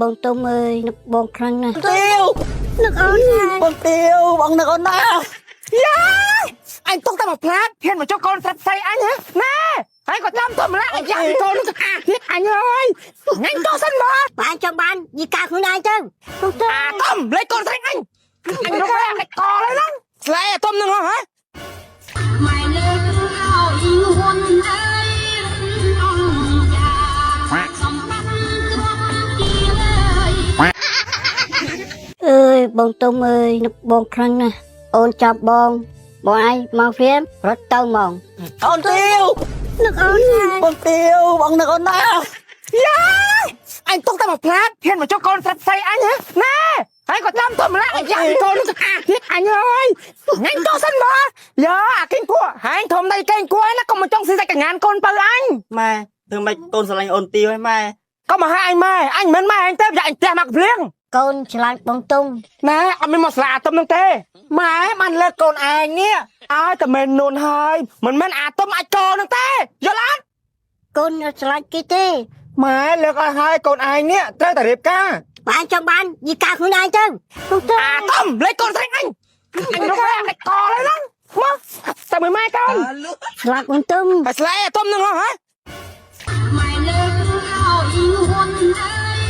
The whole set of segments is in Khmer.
បងទុំអើយនឹកបងខ្លាំងណាស់ ទៀវ នឹកអូនណាស់ បងទៀវបងនឹកអូនណាស់ យ៉ាអញទុកតែមួយផ្លាតហ៊ានមកចុះកូនស្រាប់ស្រីអញហ៎ណែហើយក៏តាមធម្មតាអាយ៉ាកូននឹងអាទៀតអញអើយញ៉ាញ់តោះសិនមក បើអញចង់បានយីការខ្លួនឯងទៅបងទុំ អាតំលេខកូនស្រីអញអញរកអាកកហើយហ្នឹងស្លែអាតំហ្នឹងហ៎ ម៉ែលើកឲ្យងួនអើយអង្គចាសម្បត្តិទ្រព្យជាអើយ អើយបងទុំអើយនឹកបងខ្លាំងណាស់អូនចាប់បងបងឯងមកព្រាមរត់ទៅហ្មង អូនទៀវ នឹកអូនណាស់ បងទៀវបងនឹកអូនណាស់ យ៉ាអញទុកតែមួយផ្លាតហ៊ានមកចុះកូនស្រាប់ស្រីអញហ៎ណែហើយក៏តាមធម្មតាអាយ៉ាកូននឹងអាទៀតអញអើយញ៉ាញ់តោះសិនមកយ៉ាអាគិញគួហែងធំដៃកេងគួណាកុំមកចង់ស៊ីសាច់កញ្ញានកូនបើអញ ម៉ែធ្វើម៉េចកូនស្រឡាញ់អូនទៀវហើយម៉ែ កុំមកហៅអញម៉ែអញមិនមែនម៉ែអញទេយ៉ាអញផ្ទះមកភ្លៀង កូនឆ្លាញ់បងទុំ ណែអត់មានមកស្លាអាតុំនឹងទេម៉ែបានលើកកូនឯងនេះឲ្យតែមែននួនហើយមិនមែនអាតុំអាចកនឹងទេយល់អត់ កូនអត់ឆ្លាញ់គេទេ ម៉ែលើកឲ្យហើយកូនឯងនេះត្រូវតែរៀបការ បើអញចង់បានយីការខ្លួនឯងទៅបងទុំ អាតុំលេខកូនស្រីអញអញរកអាកហើយហ្នឹងមកតែមួយម៉ែកូន ឆ្លាញ់បងទុំ ហើយស្លែអាតុំហ្នឹងហ៎ ម៉ែលើកឲ្យងួនអើយ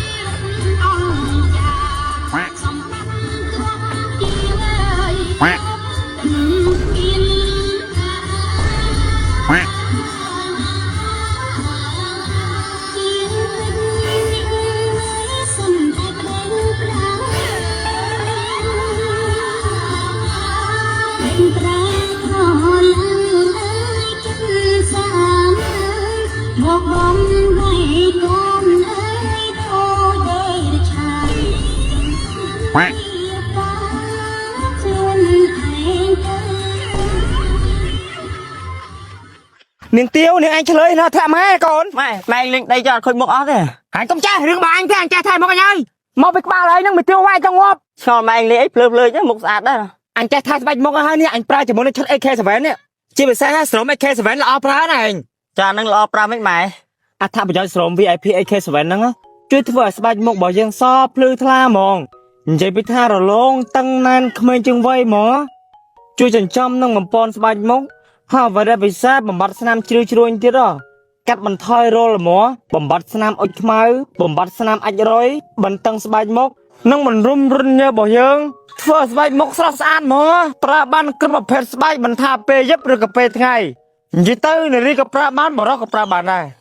អង្គចាសម្បត្តិទ្រព្យជាអើយមានជាសុំតែប្តេងប្រាប្រាខលអើយចិត្តសាមមកបំដៃកូនអើយដូចដេរឆាយខ្លួនឯងទៅ នាងទៀវនាងឯងឆ្លើយណាធ្លាក់ម៉ែកូន ម៉ែម៉ែលេងដីចោលខូចមុខអស់ទេ អញកុំចេះរឿងរបស់អញទេអញចេះថែមកអញហើយមកពីក្បាលហើយហ្នឹងមកទៀវវាយចង់ងាប់ ឆ្ងល់ម៉ែលេងអីភ្លើភ្លើចឹងមុខស្អាតដែរ អញចេះថែស្បែកមុខហើយនេះអញប្រើជាមួយនឹងឈុត AK7 នេះជាពិសេសស្រោម AK7 ល្អប្រើណាស់ឯង ចានឹងល្អប្រាំមិនម៉ែ អត្ថប្រយោជន៍ស្រោម VIP AK7 ហ្នឹងណាជួយធ្វើឲ្យស្បែកមុខរបស់យើងសភ្លឺថ្លាហ្មងនិយាយពីថារលោងតឹងណែនក្មេងជាងវ័យហ្មងជួយចិញ្ចឹមនិងបំពន់ស្បែកមុខហើយអ្វីដែលពិសេសបំបត្តិស្នាមជ្រីវជ្រួញទៀតហ៎កាត់បន្ថយរលល្មបំបត្តិស្នាមអុចខ្មៅបំបត្តិស្នាមអាចរុយបន្តឹងស្បែកមុខនិងមិនរុំរុនញើសរបស់យើងធ្វើឲ្យស្បែកមុខស្រស់ស្អាតហ្មងប្រើបានគ្រប់ប្រភេទស្បែកមិនថាពេលយប់ឬក៏ពេលថ្ងៃនិយាយទៅនារីក៏ប្រើបានបុរសក៏ប្រើបានដែរ។